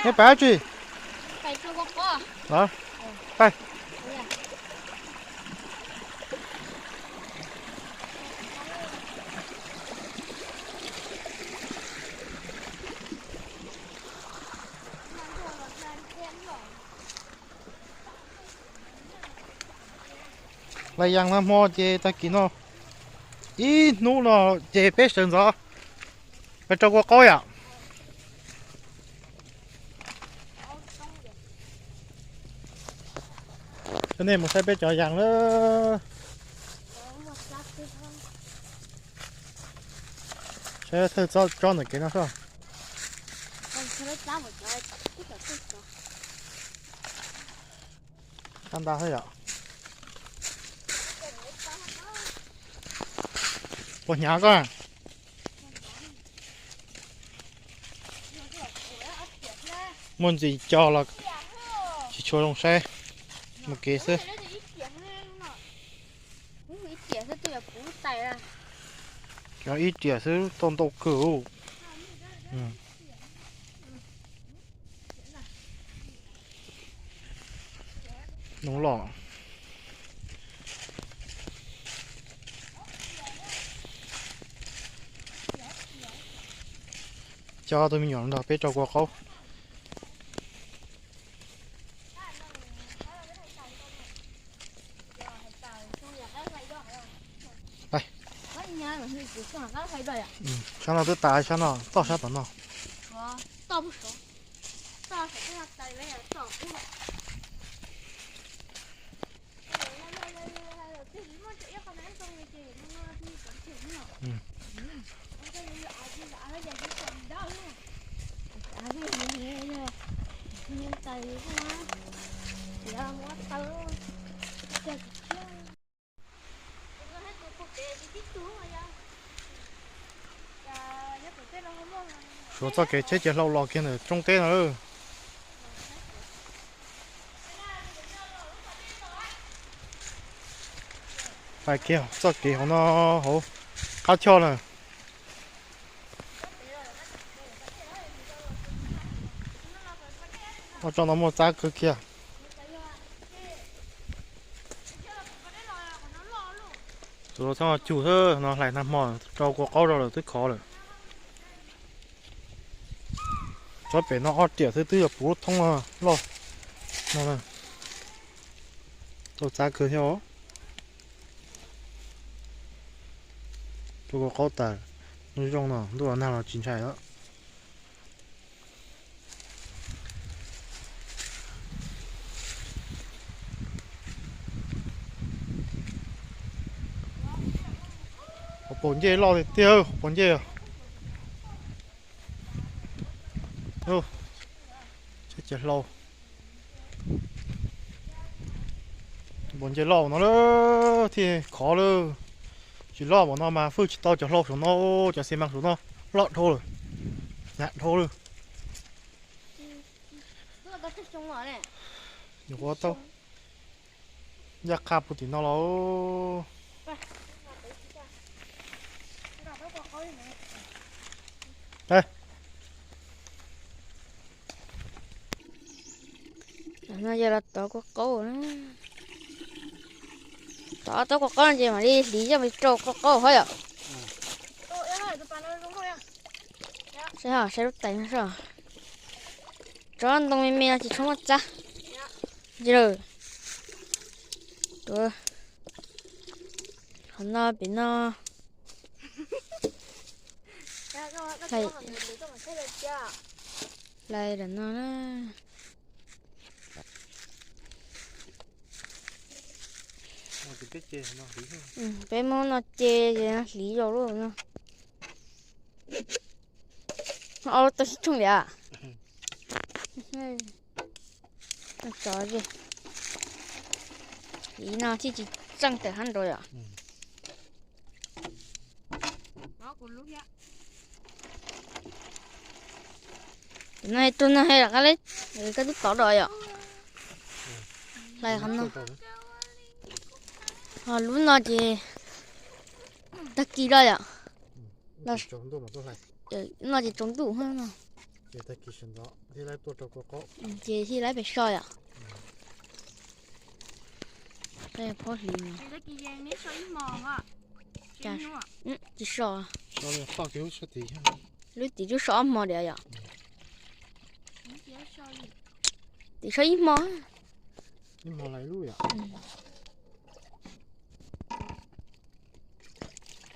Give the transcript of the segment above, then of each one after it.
Neb pais dab tsi? Pais. Hlais yas nag hmo ces tag kis no, ib hnub no ces peb sawv ntxov pais rau kua qaub yom. Coj nej mus saib peb cov yas lawm. Saib thawj tsob ntawm kev no soj. Qab nta thiab yom. Puas hnyav koj? Muaj ntxim co los tsis tshua zoo saib, mus kev xwb. Cov ib riam xwb tau ntau kawg. Noo los. Coj tus me nyuam nrog peb rau kua qaub. Sab no twb tas, sab no toj sab tom no. Suav txoj kev tsheb ciav hlau los kiag ntawm roob teb no lawm. Pais kiag txoj kev hauv no, hauv qab choj na. Ua tso no muaj txab kawg kiag. Tus lau txhob cug xwb no, hlais nag hmo rau kua qaub rau lawm twb khov lawm. Tsob pem no ob riam xwb twb yog puv lub thoob loj no. Tau txab kawg thiab os. Rau kua qaub tas, ntuj zoo no ntuj los nag los tsis ntshai os. Hauv paus ncej loj tiag tiag, hauv paus ncej. Tsheb ciav hlau. Paus ncej loj no lawm thiaj khov lawm. Tsis loj npaum no mas fwj tsis tau cov hlau saum no, cov xi mas saum no loj dhau lawm, hnyav dhau lawm. Nyuam qhuav tau ncaj qha puag tim no los. No yog los tov kua qaub na. Tov tau kua qaub no ces mam li hliv coj mus rau kua qaub hov yom. Saib, saib lub tais no saib. Tsob ntoo me me no tsis tshua muaj txab. Qhov no pem no. Hlais, hlais ram no na. Peb muab no ce ces hliv zaus lawm no. Ob tau sib tshooj liam. Tsov ze. Hliv no thiaj tsis txeej tawm hab nrau yom. Tus no, tus no he rov qab li, koj twb tov dua yom. Hlais qhov no. Ho lub no ces tag kis lawm yom. No ces tsaus ntuj no. Ces tag kis sawv ntxov thiaj laib tuaj rau kua qaub. Ces thiaj laib pem soj yom. Phob hliv no. Tsis soj. Lub tim lub soj ob hmo diam yom. Tim soj ib hmo. Ib hmo lawm lub yom.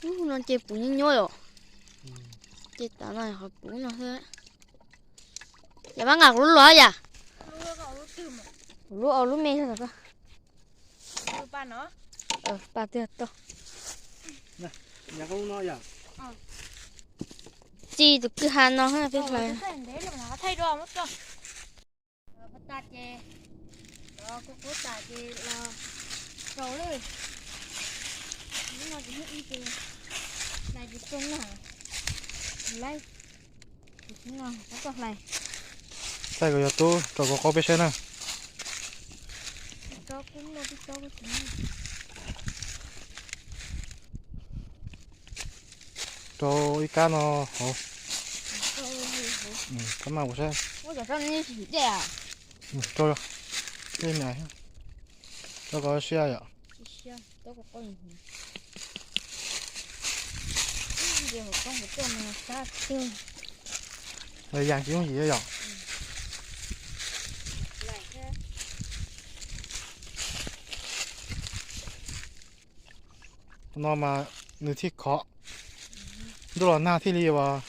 Ub, no ces puv nyuaj nyuaj yom. Ces tav no qhov puv no xwb. Yam mab nqa kuv lub los yam. Kuv lub, au lub me. Paj twg tau. Txi tus kwj ha no peb hlais. Thaij rau, muab tso. Pov tas ces, kuv kuv tas ces los rau lawm. Lub no ces ib ces hlais ces txog na. Laib, txog hlais. Thaij kom yog tub rau kua qaub peb saib na. Rau ib kab no hauv. Kab maj ua saib. Rau, rau kom siab yom. Hlais yas tsis yooj yim yom. No mas nws thiaj khov, ntuj los nag thiaj li uas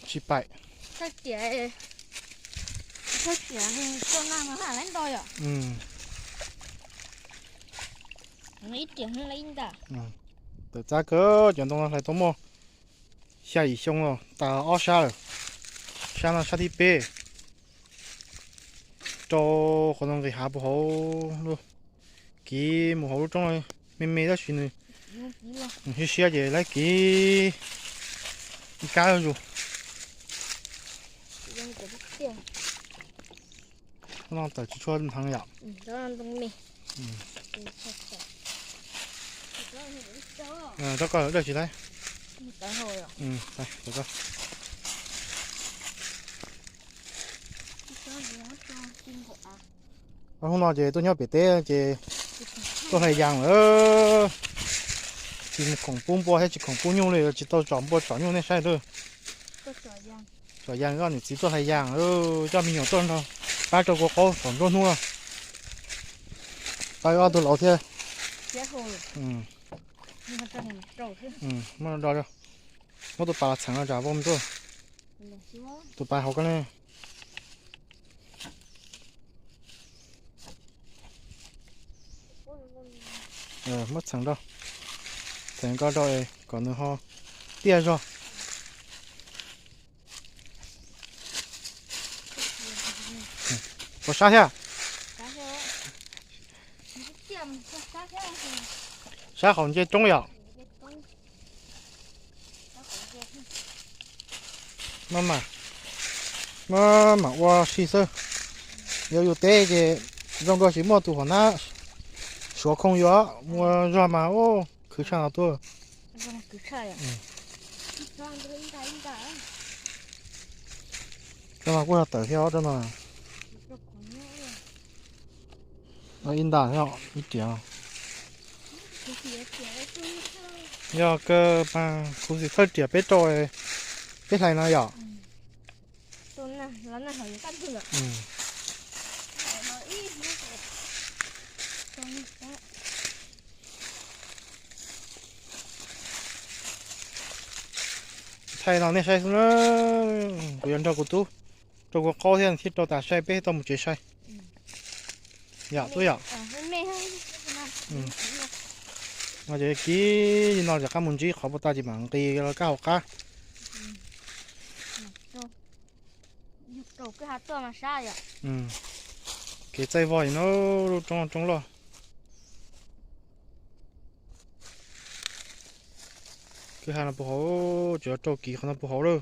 tsis paim. Tawm txab kawg, cov ntoo no hlais tau muaj xya yim xyoo los tas ob sab lawm. Sab no sab thib peb. Rau qhov no nqis hav puag hauv lub, kiv mus hauv lub roob me me tab sis nws siab siab ces laib kiv ib kab zuj zus. No tawm tsis tshua heev yom. Rau koj dawj tsis laib. Hnub no ces tuaj nyob pem teb ces tuaj hlais yas lawm. Tsis mus khoom pub npua thiab tsis khoom pub nyuj li, tsis tau tsom npua tsom nyuj nej saib lawm. Tsom yas, koj niam txiv tuaj hlais yas, coj me nyuam tuaj nrog pab rau kua qaub thaum nruab hnub no. Pab ob tug laus thiab. Muab do, muab tus pas los txheem no tsam vau mus tuaj. Tus pas hauv koj ne. Muab txheem rau, txheem koj rau kom nws ho tiaj zog. Puas sab thiab? Sab hauv nce roob yom. No mas, no mas ua si xwb. Yog yus teb ces zoo dua tsis muaj tus hauv nab suav khoo yuav ua zog mas khwv tshaj no tuaj. Rau no kuj yog tawm thiab os, rau no. Ib nta thiab ib riam. Yog kawg mas khuv xim thawj riam peb rau, peb hlais no yom. Thaij no nej saib xwb na, kuv yuav nrog kuv tub rau kua qaub thiab thiaj rau tas sai peb tau mus tsev sai. Yom tub yom. No ces kiv li no rov qab mus ntsib qhov puas tag ces mam nqis los kab hauv qab. Kev txaij vog no, lub roob roob loj. Kwj ha no puag hauv, tseem rau kiv qhov no puag hauv lawm.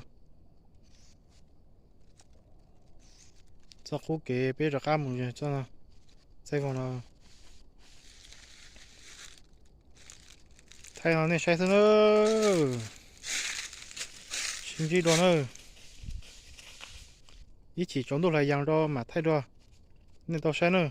Txoj qub kev peb rov qab mus txoj no, txaij vog no. Thaij no nej saib xwb na. Sib ntsib dua na. Ib chim tsaus ntuj hlais yas rau mam thaij dua. Nej tau saib na.